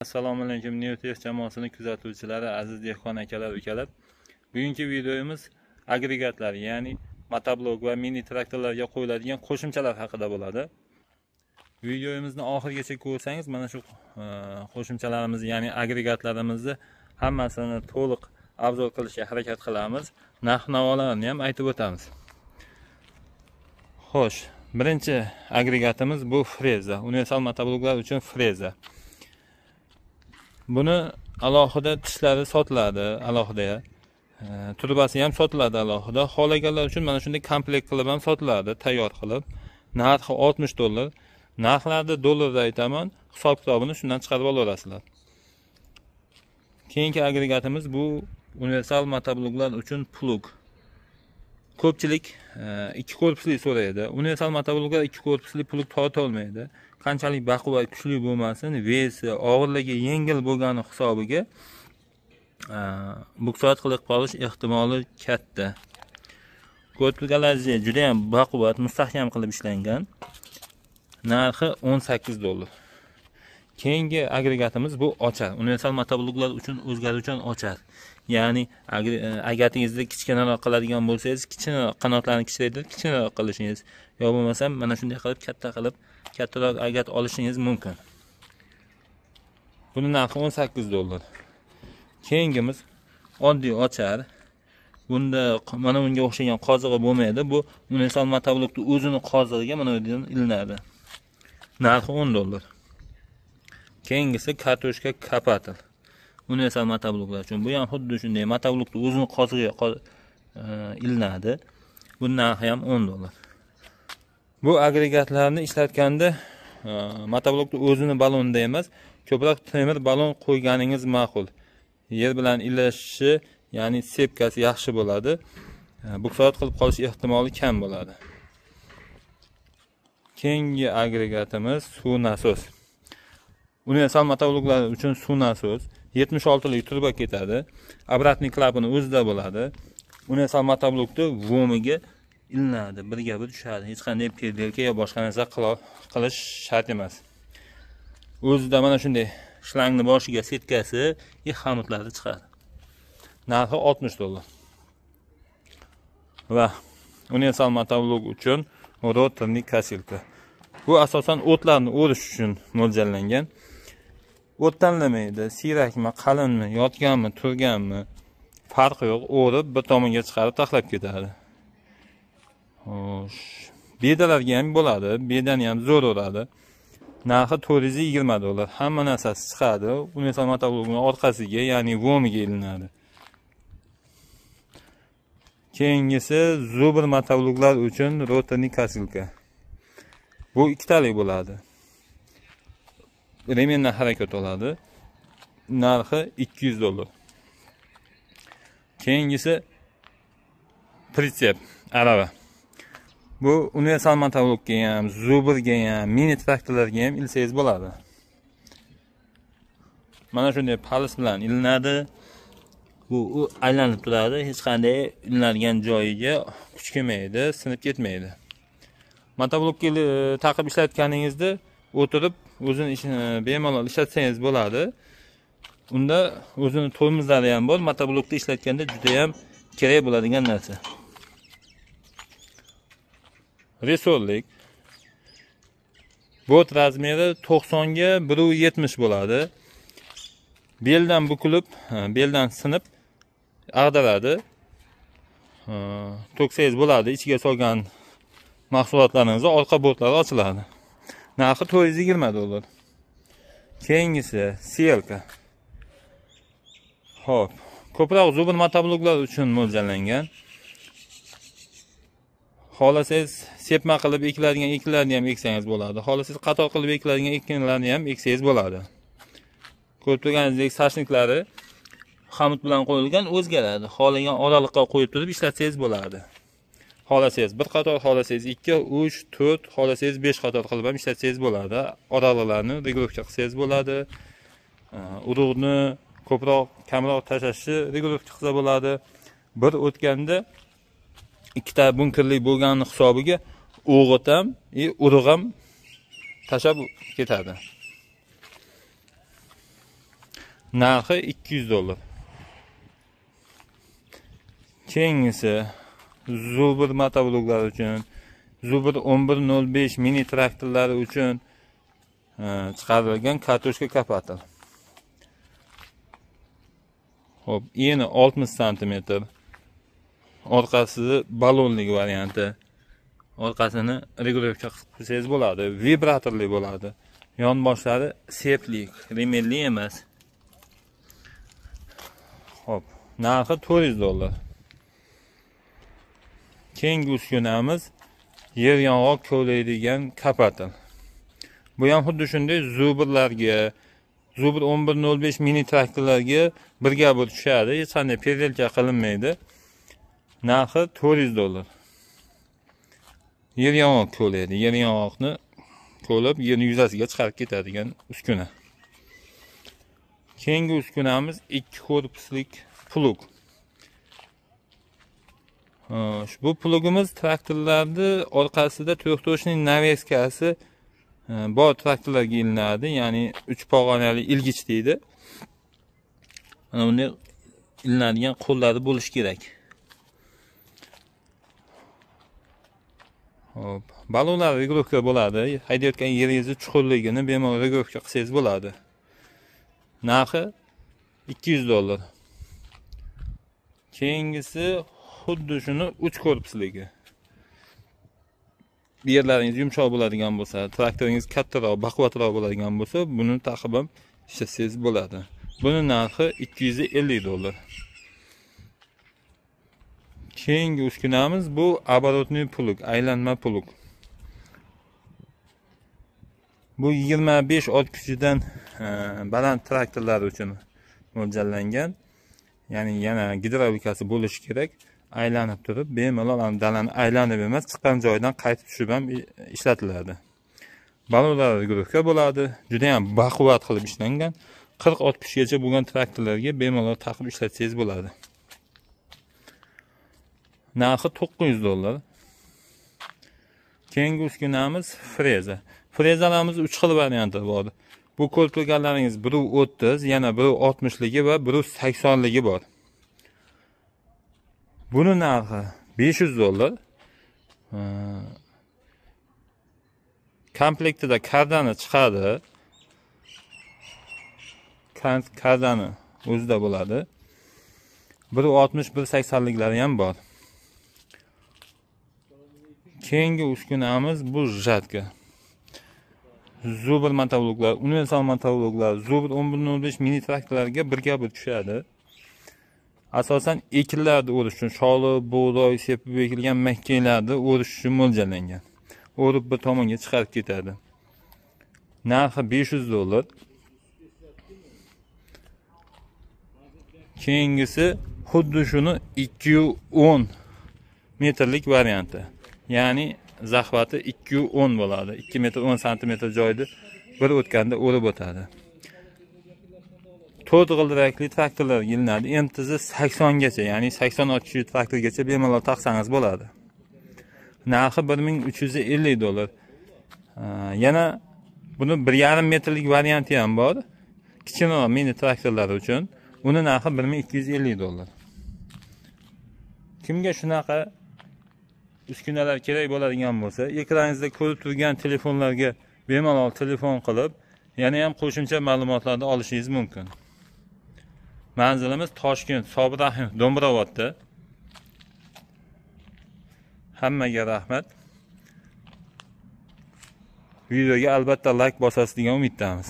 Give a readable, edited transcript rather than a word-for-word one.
Assalomu alaykum Newtech jamoasini kuzatuvchilari, aziz dehqon akalar, ukalar. Bugungi videomiz agregatlar, ya'ni motoblok va mini traktorlarga qo'yiladigan qo'shimchalar haqida bo'ladi. Videomizni oxirigacha ko'rsangiz, mana shu qo'shimchalarimizni, ya'ni agregatlarimizni hammasini to'liq obzor qilishga harakat qilamiz. Narx-navolarni ham aytib o'tamiz. Xo'sh, birinchi agregatimiz bu freza, universal motobloklar uchun freza. Buni alohida tishlari sotiladi, alohida turbasi ham sotiladi alohida. Xohlaganlar uchun mana shunday komplekt qilib ham sotiladi, tayyor qilib. Narxi $60. Narxlarni dollarda aytaman, hisob-kitobini shundan chiqarib olaverasizlar. Keyingi agregatimiz bu universal motobloklar uchun plug. Ko'pchilik ikki korpusli so'raydi. Universal motobloklar ikki korpusli plug torta olmaydi. Qanchalik baquvvat kuchli bo'lmasin, vesi, og'irligi yengil bo'lgani hisobiga buksat qilib qolish ehtimoli katta. Ko'rib turganlaringizdek juda ham baquvvat, mustahkam qilib ishlangan. Narxi $18. Keyingi agregatimiz bu ochar. Universal motobloklar uchun o'zgaruvchan ochar. Ya'ni agatingizni kichkinaroq qiladigan bo'lsangiz, kichkinaroq qanotlarni kichraytirib kichkinaroq qilishingiz, yo bo'lmasam mana shunday qilib katta qilib kattaroq agat olishingiz mumkin. Buni narxi $18. Keyingimiz oddiy ochar. Bunda mana bunga o'xshagan qozig'i bo'lmaydi. Bu universal motoblokning o'zini qozig'iga mana bu yerdan ilinadi. Narxi $10. Keyingisi kartoshka kapatil. Universal motobloklar uchun. Bu ham xuddi shunday motoblokning o'zini qozig'iga ilinadi. Buning narxi ham $10. Bu agregatlarni ishlatganda motoblokning o'zini balonida emas, ko'proq temir balon qo'yganingiz ma'qul. Yer bilan ilashishi, ya'ni sepkasi yaxshi bo'ladi. Buksat qilib qolish ehtimoli kam bo'ladi. Keyingi agregatimiz suv nasos. Universal motobloklar uchun suv nasos 76 lik turba ketadi. Обратный klapani o'zida bo'ladi. Universal motoblokni vomiga ilinadi, birga bir tushadi. Hech qanday perdelka yo boshqa narsa qilish shart emas. O'zida mana shunday shlangni boshiga setkasi va xamutlari chiqadi. Narxi $60. Va universal motoblok uchun rotorli kosilka. Bu asosan o'tlarni o'rish uchun mo'ljallangan. O't tanlamaydi, siyrakmi, qalinmi, yotganmi, turganmi farqi yo'q, o'rib bir tomonga chiqarib taxlab ketadi. Xo'sh, bedalarga ham bo'ladi, bedani ham zo'r o'radi. Narxi $420. Hamma narsasi chiqadi. Universal motoblokning orqasiga, ya'ni vomiga ilinadi. Keyingisi zubr motobloklar uchun rotorli kosilka. Bu ikkitalik bo'ladi. Remendan harakat oladi. Narxi $200. Keyingisi pritsep arava. Bu universal motoblokka ham, zubrga ham, mini traktorlarga ham ilsangiz bo'ladi. Mana shunday palis bilan ilinadi. Bu aylanib turadi, hech qanday ilinadigan joyiga kuch kelmaydi, sinib ketmaydi. Motoblokka taqib ishlatganingizda o'tirib o'zini ishini bemalol ishlatsangiz bo'ladi. Unda o'zini tormozlari ham bor. Motoblokda ishlatganda juda ham kerak bo'ladigan narsa. Resorlik. Bot razmeri 90 ga 1.70 bo'ladi. Beldan bukilib, beldan sinib ag'daradi. To'ksangiz bo'ladi. Ichiga solgan mahsulotlaringizni orqa bortlari ochiladi. Narxi $420. Keyingisi selka. Xo'p, ko'proq zubr motobloklar uchun mo'ljallangan. Xohlasangiz sepma qilib ekiladigan ekinlarni ham eksangiz bo'ladi. Xohlasangiz qator qilib ekiladigan ekinlarni ham eksangiz bo'ladi. Ko'rib turganingizdek sashniklari xamut bilan qo'yilgan, o'zgaradi. Xohlagan oraliqqa qo'yib turib ishlatsangiz bo'ladi. Xohlasangiz bir qator, xohlasangiz 2, 3, 4, xohlasangiz 5 qator qilib ham ishlatsangiz bo'ladi. Oraliqlarni regulirovka qilsangiz bo'ladi. Urug'ni ko'proq, kamroq tashlashni regulirovka qilsa bo'ladi. Bir o'tganda ikkita bunkerlik bo'lgani hisobiga o'g'it ham, urug' ham tashlab ketadi. Narxi $200. Keyingisi Zubr motobloklar uchun, Zubr 1105 mini traktorlari uchun chiqarilgan katushka kapator. Xo'p, eni 60 sm. Orqasi ballonlik varianti. Orqasini regulirovka qilib qo'ysangiz bo'ladi, vibratorli bo'ladi. Yonboshlari seplik, remelli emas. Xo'p, narxi $400. Keyingi uskunamiz yer yong'oq kovlaydigan kapator. Bu ham xuddi shunday Zubrlarga, Zubr 1105 mini traktorlarga birga bir tushadi, hech qanday perdelka qilinmaydi. Narxi $400. Yer yong'oq kovlaydi. Yer yong'oqni kovlab yerning yuzasiga chiqarib ketadigan uskuna. Keyingi uskunamiz 2 korpuslik plug. Bu plugimiz traktorlarni orqasida to'rttoshli naveskasi bor traktorlarga ilinadi, ya'ni 3 pog'onali ilgich deydi. Mana bunday ilinadigan qo'llari bo'lishi kerak. Hop, ballonlar regulirovka bo'ladi. Haydayotgan yeringizni chuqurligini bemalol regulirovka qilsangiz bo'ladi. Narxi $200. Keyingisi xuddi shuni 3 korpusligi. Yerlaringiz yumshoq bo'ladigan bo'lsa, traktoringiz kattaroq, baquvvatroq bo'ladigan bo'lsa, buni taqib ham ishlatsangiz bo'ladi. Buni narxi $250. Keyingi uskunamiz bu оборотный plug, aylanma plug. Bu 25 ot kuchidan baland traktorlar uchun mo'ljallangan. Ya'ni yana gidravlikasi bo'lishi kerak. Aylanib turib, bemalol dalani aylanib emas, chiqqan joyidan qaytib tushib ham ishlatiladi. Ballonlar guruhga bo'ladi, juda ham baquvvat qilib ishlangan. 40 ot kuchigacha bo'lgan traktorlarga bemalol taqib ishlatsangiz bo'ladi. Narxi $900. Keyingi uskunamiz freza. Frezalarimiz 3 xil varianti bor. Bu ko'rib turganlaringiz 1.30, yana 1.60 ligi va 1.80 ligi bor. Buni narxi $500. Komplektida kardani chiqadi. Kardani o'zida bo'ladi. 1.60, 1.80 liklari ham bor. Keyingi uskunamiz bu жатка. Zubr motobloklar, universal motobloklar, Zubr 1105 mini traktorlarga birga bir tushadi. Asosan ekinlarni o'rish uchun, sholi, bug'doy sepib ekilgan makkalarni o'rish uchun mo'ljallangan. O'rib bir tomonga chiqarib ketadi. Narxi $500. Keyingisi xuddi shuni 210 metrlik varianti. Ya'ni zaxvati 210 bo'ladi. 2 metr 10 santimetr joyda bir o'tganda o'rib o'tadi. 4 g'ildirakli traktorlar ilinadi. MTZ 80 gacha, ya'ni 80 ot kuchli traktorgacha bemalol taqsangiz bo'ladi. Narxi $1350. Yana buni 1.5 metrlik varianti ham bor. Kichikroq mini traktorlar uchun. Uni narxi $1250. Kimga shunaqa uskunalar kerak bo'ladigan bo'lsa, ekraningizda ko'rib turgan telefonlarga bemalol telefon qilib, yana ham qo'shimcha ma'lumotlarni olishingiz mumkin. Manzilimiz Toshkent, Sobir Rahimov, Do'mbirovodda. Hammaga rahmat. Videoga albatta like bosasiz degan umiddamiz.